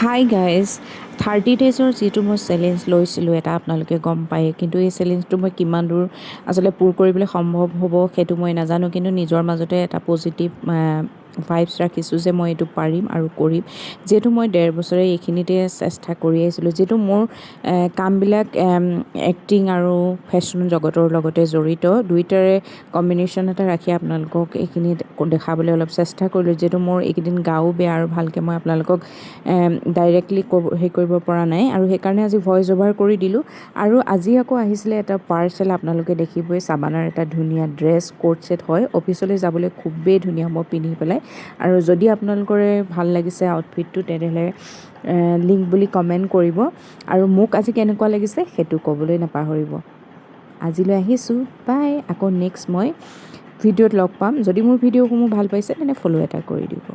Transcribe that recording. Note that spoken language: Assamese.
হাই গাইজ, 30 ডেইজৰ যিটো মই চেলেঞ্জ লৈছিলোঁ এটা, আপোনালোকে গম পায়। কিন্তু এই চেলেঞ্জটো মই কিমান দূৰ আচলতে পূৰ কৰিবলৈ সম্ভৱ হ'ব, সেইটো মই নাজানো। কিন্তু নিজৰ মাজতে এটা পজিটিভ ভাইবছ ৰাখিছোঁ যে মই এইটো পাৰিম আৰু কৰিম। যিহেতু মই 1.5 বছৰে এইখিনিতে চেষ্টা কৰি আহিছিলোঁ, যিহেতু মোৰ কামবিলাক এক্টিং আৰু ফেশ্বন জগতৰ লগতে জড়িত, দুয়োটাৰে কম্বিনেশ্যন এটা ৰাখি আপোনালোকক এইখিনি দেখাবলৈ অলপ চেষ্টা কৰিলোঁ। যিহেতু মোৰ এইকেইদিন গাও বেয়া আৰু ভালকৈ মই আপোনালোকক ডাইৰেক্টলি ক'ব হেৰি কৰিব পৰা নাই আৰু সেইকাৰণে আজি ভইচ অভাৰ কৰি দিলোঁ। আৰু আজি আকৌ আহিছিলে এটা পাৰ্চেল। আপোনালোকে দেখিবই, চাবানাৰ এটা ধুনীয়া ড্ৰেছ, কোট ছেট হয়। অফিচলৈ যাবলৈ খুবেই ধুনীয়া হ'ব পিন্ধি পেলাই। আৰু যদি আপোনালোকৰে ভাল লাগিছে আউটফিটটো, তেনেহ'লে লিংক বুলি কমেণ্ট কৰিব আৰু মোক আজি কেনেকুৱা লাগিছে সেইটো ক'বলৈ নাপাহৰিব। আজিলৈ আহিছোঁ, বাই। আকৌ নেক্সট মই ভিডিঅ'ত লগ পাম। যদি মোৰ ভিডিঅ'সমূহ ভাল পাইছে, তেনে ফ'ল' এটা কৰি দিব।